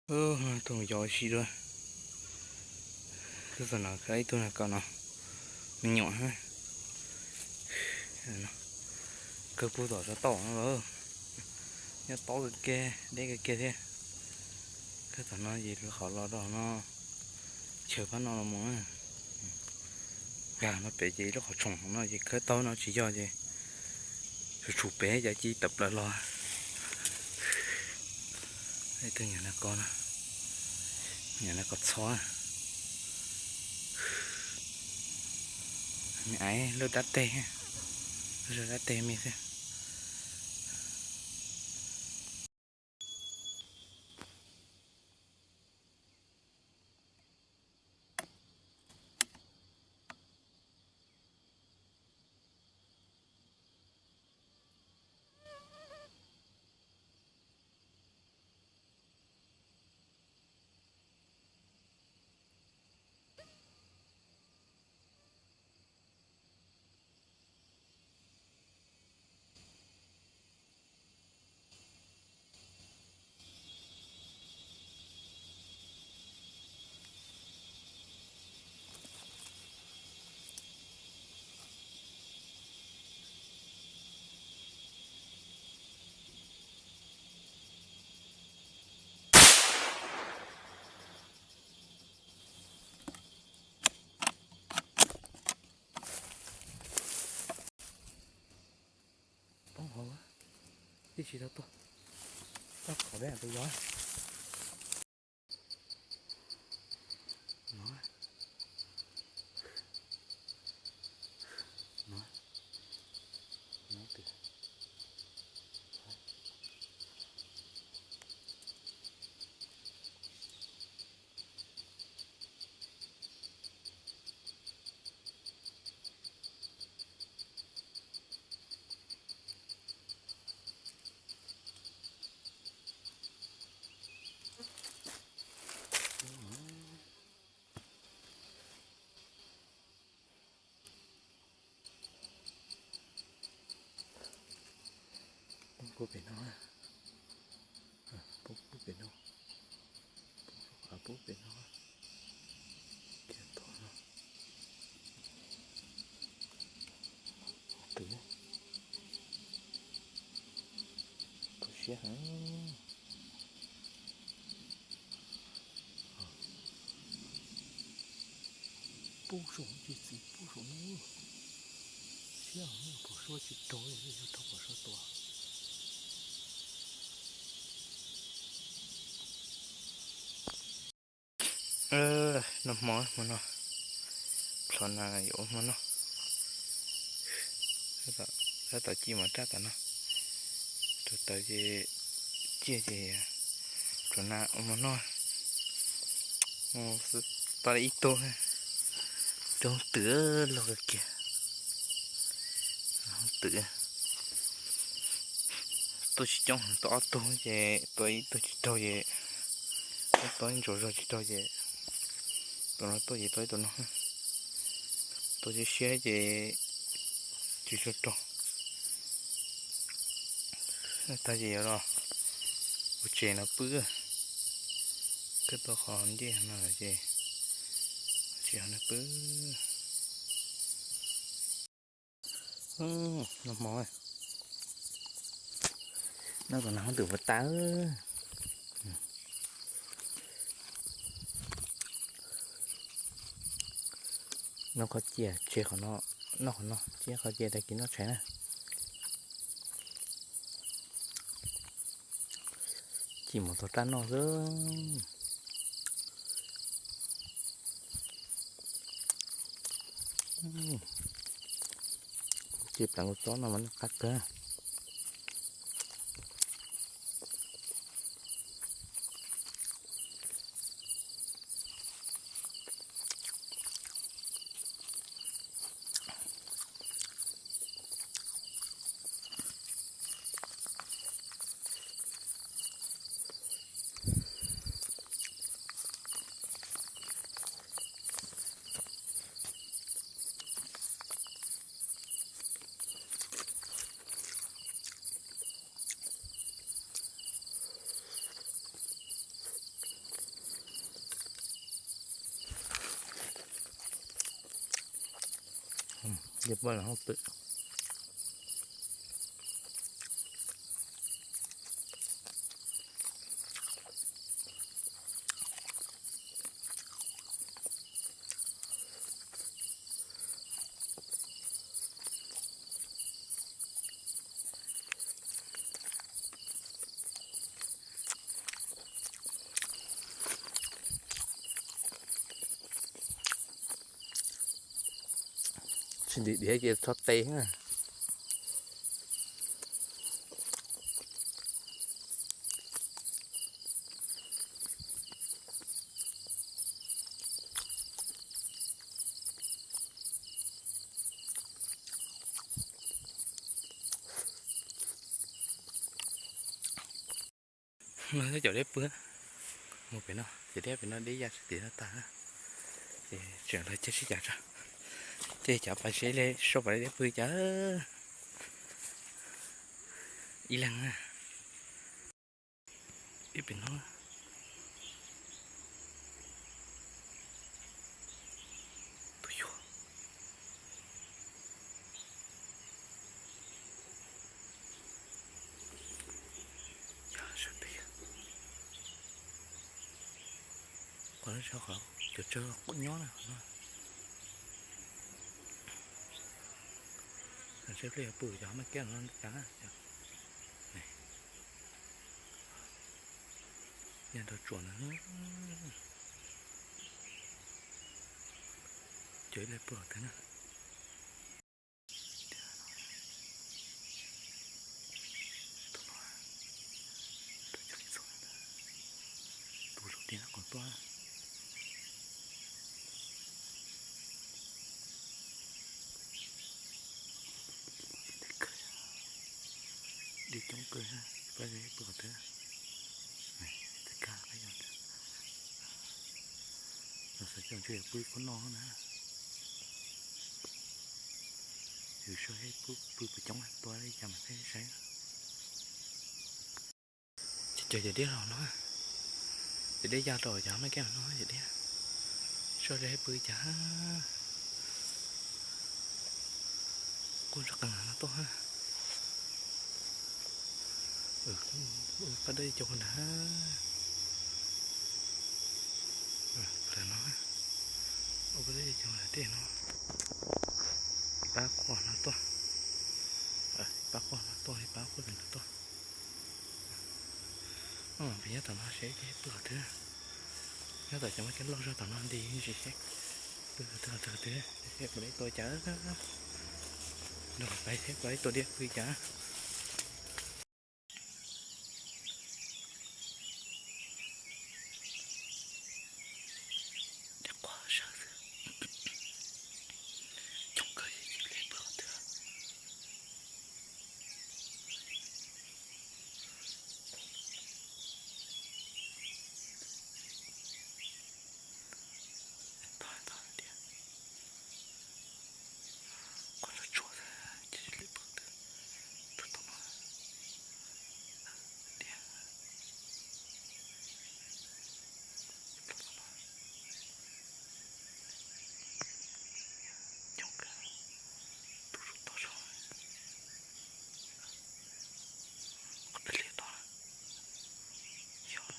Tus yos si dua. Koj txog no, ib tug no, koj no, me nyuam. Kawg pug tom sab toj no lawm. Nyob tob kawg kiag, deb kawg kiag thiab. Kawg tom no ces lub qhov los rau no, chaw pab no los mus. Nkag no pem ces lub qhov tshoom no ces khawb tau no tsis yog ces tshum tshum pem cas ci tawm plaws los. Tus nyuam na ko, nyuam na ko txhob. Me aiv lub dab teg, lub dab teg me xwb. Poob hauv, tib tsis tau tuaj, txaj khov peb tus yos. No, no, no twm. Poob pem no, poob pem no, poob pem no, kiag tom no. Twm, tu siab heev. Pub saum tsis txi pub saum no. Siab heev, pom suab tsis raug, yog raug pom suab tua. Noj hmo, hmo no, plhov na yuav ua hmo noj. Tab tom ci mov raj tom no, rau taws ces ciaj ces plhov na ua hmo noj. Mus tau ib tug, cov twm loj kawg kiag. Twm tuaj tsis coob, tuaj ob tug ces tua ib tug tsis raug ces tua ib ntsaus zog tsis raug ces tus no tuaj ces tua ib tus no. Tua siab siab ces tsis tshua raug. Tag ces yuav los ua tsev no pw. Kawg tau qhov ncej no lawm ces ua tsev no pw. Noj hmo, noj kom nag hoob twm puas tas. Noj qhov cia tseg qhov no, noj qhov no, tseg qhov cia tag kis noj tshais na. Ci mov txog raj noj xwb. Ci pleev kua txob no mas noj qab kawg. Ces poj los hauj twm. Tsis ntim diav ces txhob teb na. No cov dej pw mus pem no, ces dej pem no dej ya tim no tag na. Ces tseem los caij sib cav tso, ces cov pas seb li sau pas dej pw cas ib leeg na. Ib pem no tus yuag. Qhov no qhov cov tsawg quaj nyob na qhov no. Seb pliag pw cov maj kiab no cas na. Nyob rau tsuas ntawd. Cov ib leeg pw qhov twg na. Tus lub tiaj qhov tuaj. Dej coob kawg, peb pw qhov twg? Dej kawg, los xav coj ntsuj pw kuv no na. Yus soj pw pw coob tuaj li cas mas peb saib. Ces cov diab los no, cov diab ya rau cov maj kiab no cov diab. Soj pw cas quaj nrov qees no tuaj. Pab dej coob nrad. Lawm no, ua pab dej coob nrad tej no. Pab quaj no tuaj. Pab quaj no tuaj, pab quaj pem no tuaj. Peb nyob tom no seb pw qhov twg. Nyob tom cov maj kiab loj zog tom no nti ntsis seb pw qhov twg qhov twg qhov twg, seb puas dej tuaj cas. Nrog pais seb puas dej tuaj diab pw cas. Dej quaj sawv xwb. Coob kawg, cia li pw qhov twg. Tog tog tiag. Quaj tsuag tsuag xwb, cia li pw qhov twg. Tus tom no tiag. Coob kawg, tus tus toj zog. Qhov peb liam tod, yog.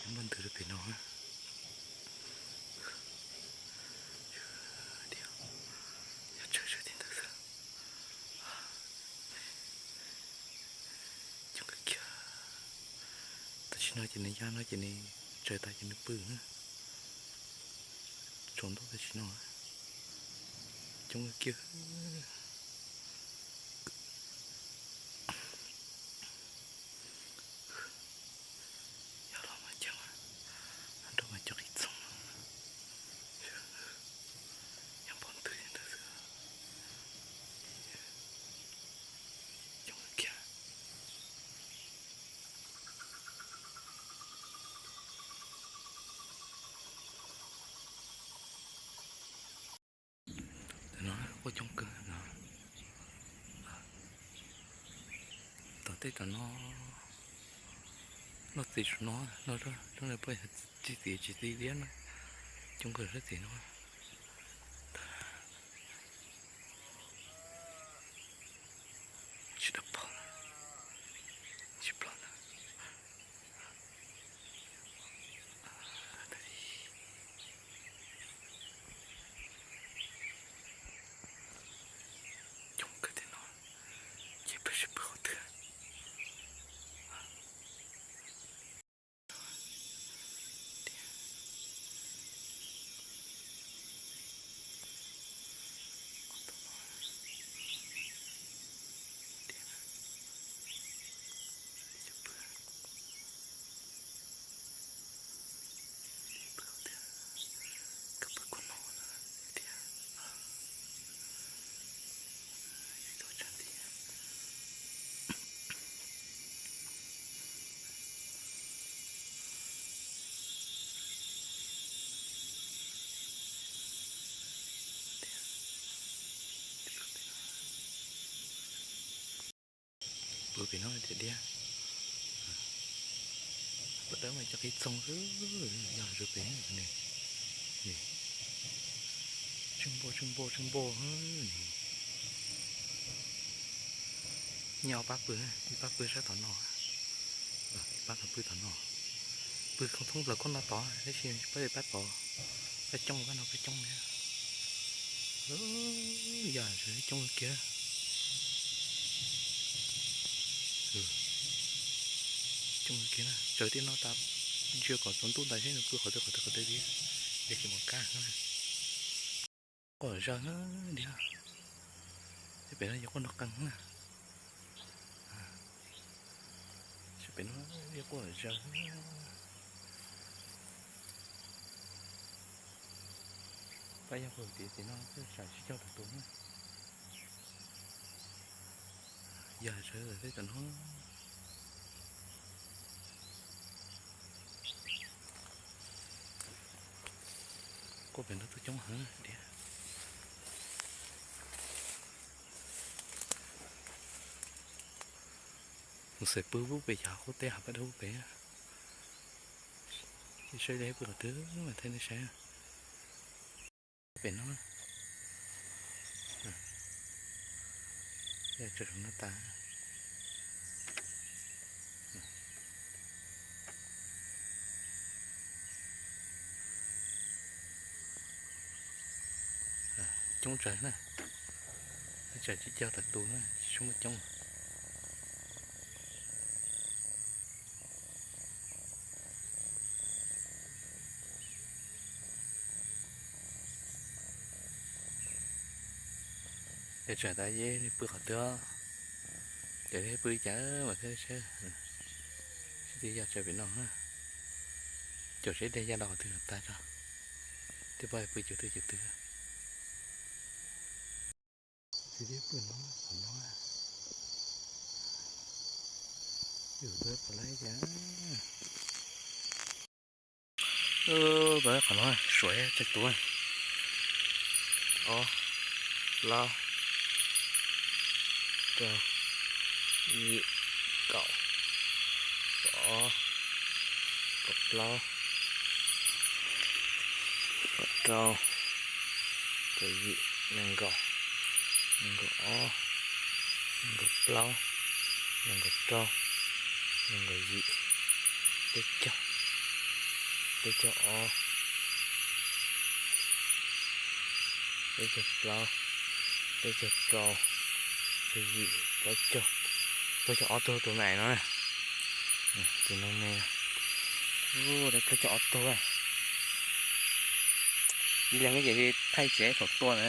Nyob npaj ntws rau pem no. Yog tsawg tsawg tim ntawd xwb. Coob kawg kiag. Tam sim no ces nws ya no ces nws tsaws tas ces nws pw na. Tsaus ntuj tam sim no. Coob kawg kiag. Yog los mas ceev, nrog mas cov qis txoog, yog npog ntws ntawd xwb. Coob kiag. Coob kawg no. Tom tej tom no, noj txiv tsum no, noj zoo li puas yog tsis txiv tsis txiv liab no. Coob kawg sab txiv no. Tsis tau pom, tsis pom lawm. Coob kawg tiag no, ces peb sib pw qhov twg? Pw pem no tiag diab. Pom dawb mas cov qis txoog xwb, yog zws pem ne. Tsw npo tsw npo tsw npo. Nyob pab pw, ib pab pw sab tom no, ib pab pw tom no. Pw khoob thoob plaws khoob no tod tab sis pab pab tod, pab coob pab no pab coob thiab. Yog zws coob kiag. Coob kiag na, tsaws tej no tas, ntsia kom tsaus ntuj ntais seb nws pw qhov twg qhov twg qhov twg thiab, es tsis mus kab. Quaj zaws diam. Pem no yog quaj nrog qees na. Pem no yog quaj zaws. Pab yog quaj tias tim no twb tsam tsis cog tag tus na. Yog zaws tej tom no. Quaj pem no tuaj coob heev tiag. Mus xaws pw pub pem yog qub teb hav pab dawb pub pem. Saib dej pw qhov twg mas thiaj nej saib. Pem no, yog tsaws no tas. Coob tsawg na, tsam tsis cog tawm tus na, tsis muaj coob. Es tsam tas yog pw qhov twg, ces pw li cas mas thiaj saib. Sib tw yog tsaws pem no, caum seb dej yaj los qhov twg tag tso, thiaj paub pw cov twg cov twg. Txiv thiab pw no, qhov no, yus pw qhov lawv cas. Qhov no suav tsawg tus, ob, plaub, rau, yim, kaum, kaum ob, kaum plaub, kaum rau, kaum yim, nees nkaum, nees nkaum ob, nees nkaum plaub, nees nkaum rau, nees nkaum yim, peb caug, peb caug ob, peb caug plaub, peb caug rau, peb caug yim, plaub caug, plaub caug ob tug tus maim no. Tus no me, plaub caug ob tug. Ib leeg ces thaij tsev thaum tuaj na,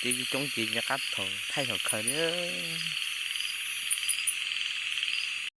ces coob ces rov qab thaum thaij thaum khaws li.